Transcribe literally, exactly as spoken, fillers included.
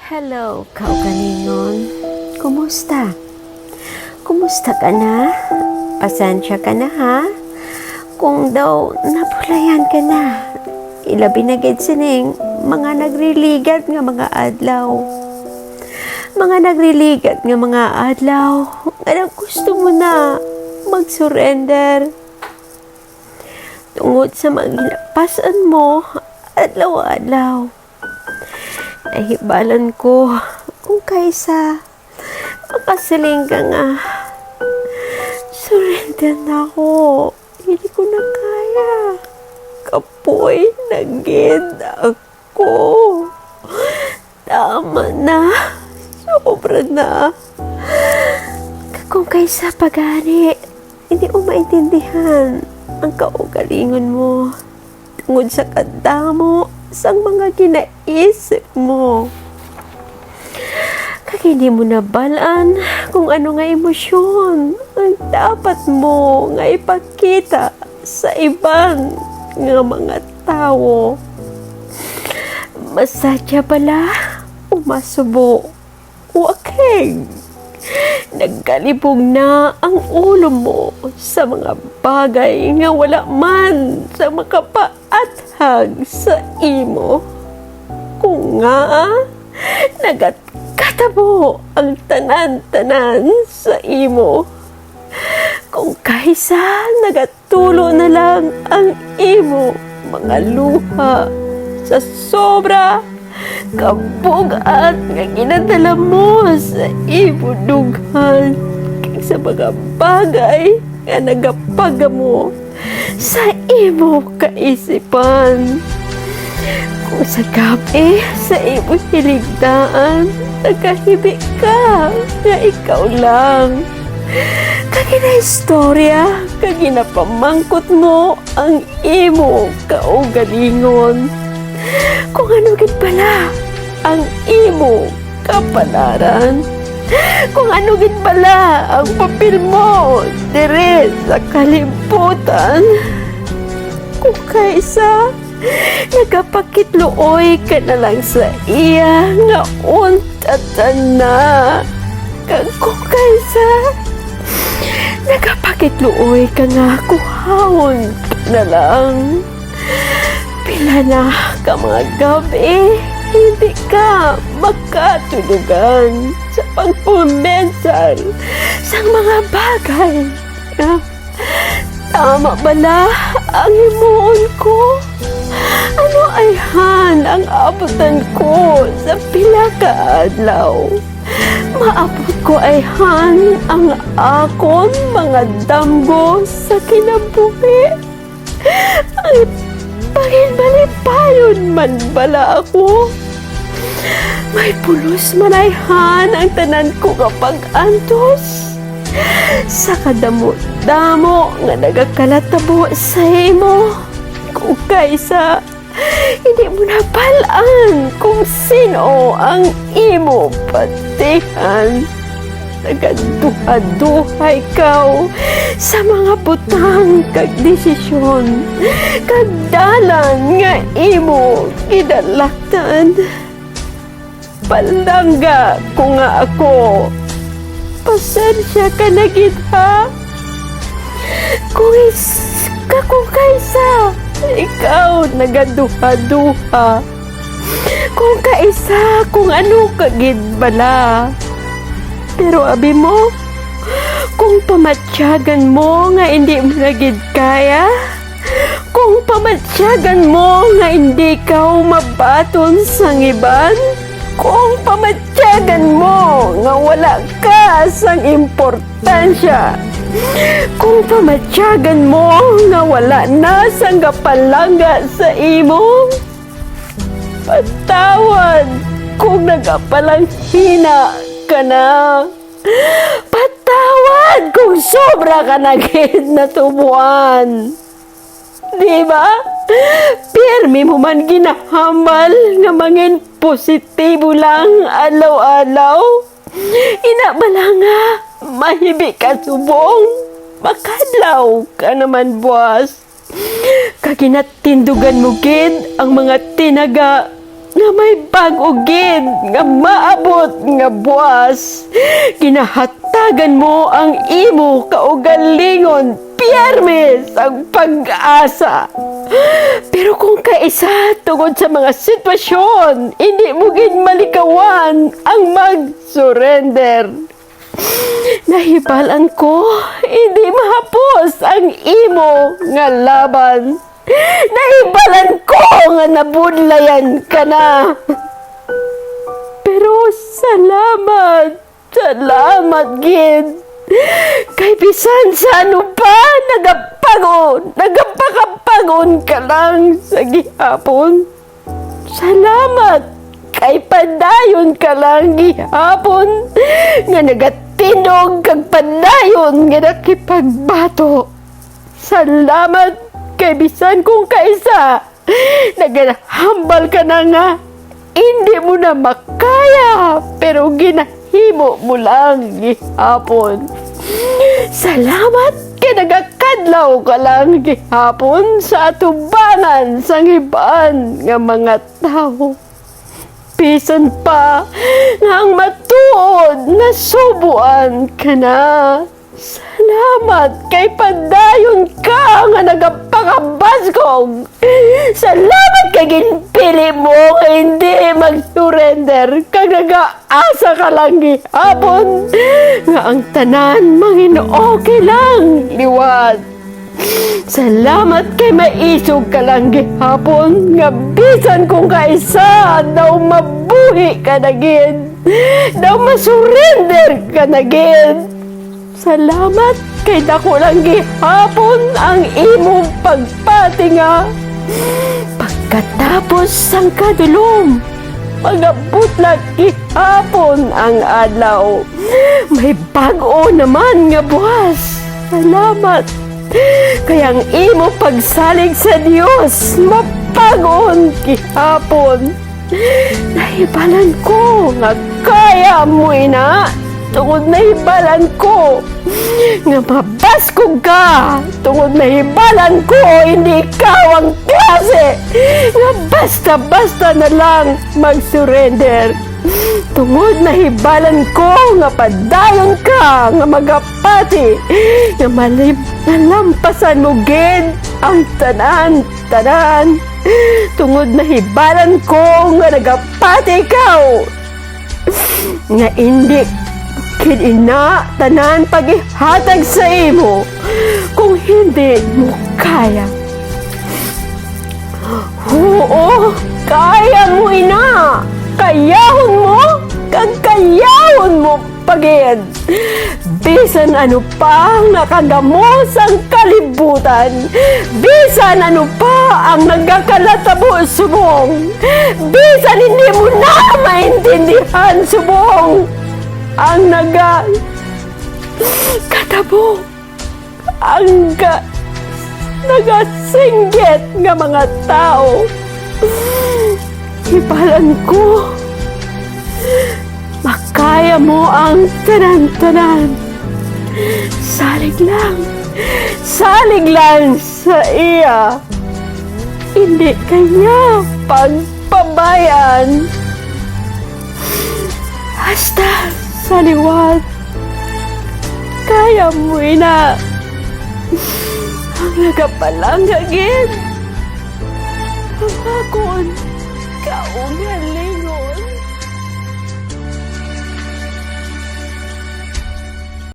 Hello, kaugalingon. Kumusta? Kumusta ka na? Pasensya ka na, ha? Kung daw nabulayan ka na, ilabi na gid sining mga nagriligat nga mga adlaw. Mga nagriligat nga mga adlaw, nga gusto mo na mag-surrender. Tungod sa mga ginapasan mo, adlaw-adlaw. Nahibalan ko kung kaisa makasiling ka nga, "Surrender na ako. Hindi ko na kaya. Kapoy na gid ako. Tama na. Sobra na." Kung kaisa pa gani, hindi mo maintindihan ang kaugalingon mo tungod sa kadamo sang mga ginaisip mo. Kag hindi mo nabal-an kung ano nga emosyon ang dapat mo nga ipakita sa iban nga mga tawo. Masadya bala o masubo? Wa kay nagkalibog na ang ulo mo sa mga bagay nga wala man sa makapaathag sa imo. Kung ngaa nagakatabo ang tanan-tanan sa imo, kung kaisa nagatulo na lang ang imo mga luha sa sobra kabug-at nga ginadala mo sa imo dughan, kag sa mga bagay nga nagapagamo sa imo kaisipan. Kung sa gab-i sa imo hiligdaan nakahibi ka nga ikaw lang, kag ginaistorya kag ginapamangkot mo ang imo kaugalingon, kung ano gid bala ang imo kapalaran, kung ano gid bala ang papel mo diri sa kalibutan, kung kaisa nagapakitluoy ka na lang sa iya nga untat na, kag kung kaisa nagapakitluoy ka nga kuhaon ka na lang. Pila na ka mga gab-i hindi ka makatulogan sa pagpumensar sang mga bagay nga tama bala ang himuon ko? Ano ayhan ang abutan ko sa pila ka adlaw? Maabot ko ayhan ang akon mga damgo sa kinabuhi? Ay, panginmalipayon man bala ako? May pulos man ayhan ang tanan ko nga pag-antos sa kadamo-damo nga nagakalatabo sa imo, kung kaisa hindi mo nabal-an kung sin-o ang imo patihan. Nagaduhaduha ikaw sa mga butang kag desisyon kag dalan nga imo gidalaktan. Palangga ko nga ako. Pasensya ka na gid, ha? Kung is-, ka, kung kaisa ikaw nagaduha-duha, kung kaisa kung ano ka gid bala. Pero abi mo, kung pamatyagan mo nga indi mo na gid kaya, kung pamatyagan mo nga indi ka mabaton sang iban, kung pamatyagan mo nga wala ka sang importansya, kung pamatyagan mo nga wala na sang gapalangga sa imo, patawad kung nagapalanghina ka na. Patawad kung sobra ka na gid natuboan. Di ba? Pirmi mo man ginahambal nga mangin positibo lang adlaw-adlaw. Ina bala nga mahibi ka subong, makadlaw ka naman buwas. Kag ginatindugan mo gid ang mga tinaga nga may bag-o gid nga maabot nga buas, ginahatagan mo ang imo kaugalingon pirme sang pag-asa. Pero kung kaisa tungod sa mga sitwasyon, hindi mo gid malikawan ang mag-surrender. Nahibalan ko, hindi mahapos ang imo nga laban. Nahibalan ko nga nabudlayan ka na. Pero salamat, salamat gid. Kay bisan sa ano pa, nagapag-on, nagapakapag-on ka lang sa gihapon. Salamat kay padayon ka lang gihapon nga nagatindog kag padayon nga nakipagbato. Salamat kay bisan kung kaisa, nagahambal ka na nga indi mo na makaya, pero ginahimo mo lang gihapon. Salamat kay nagakadlaw ka lang gihapon sa atubangan sang iban nga mga tawo. Bisan pa nga ang matuod nasubuan ka na. Salamat kay padayon ka nga nagapakabaskog. Salamat kay ginpili mo nga hindi mag-surrender kag nagaasa ka lang gihapon nga ang tanan mangin-okay lang liwat. Salamat kay maisog ka lang gihapon nga bisan kung kaisa daw mabuhi ka na gid, daw masurrender ka na gid. Salamat kay dako lang gihapon ang imong pagpati nga pagkatapos sang kadulom, magabutlat gihapon ang adlaw. May bag-o naman nga buwas. Salamat. Kay ang imo pagsalig sa Dios mapag-on gihapon. Nahibalan ko nga kaya mo ina, tungod nahibalan ko nga mabaskog ka, tungod nahibalan ko hindi ikaw ang klase nga basta-basta na lang mag-surrender. Tungod nahibalan ko nga padayon ka nga magapati, nga malib-, malampasan mo gid ang tanan, tanan. Tungod nahibalan ko nga nagapati ikaw, nga indi gid ina tanan pagihatag sa imo kung hindi mo kaya. Huo, kaya mo ina! Kayahon mo, kag kayahon mo pa gid! Bisan ano pa ang nakagamo sang kalibutan, bisan ano pa ang nagakalatabo subong, bisan hindi mo na maintindihan subong ang nagakatabo. Ang ga-, nagasinggit nga mga tawo. Hibalan ko, makaya mo ang tanan-tanan. Salig lang, salig lang sa iya. Hindi kanya pagpabayaan. Hasta sa liwat. Kaya mo ina. Ang nagapalangga gid ang akon kaugalingon.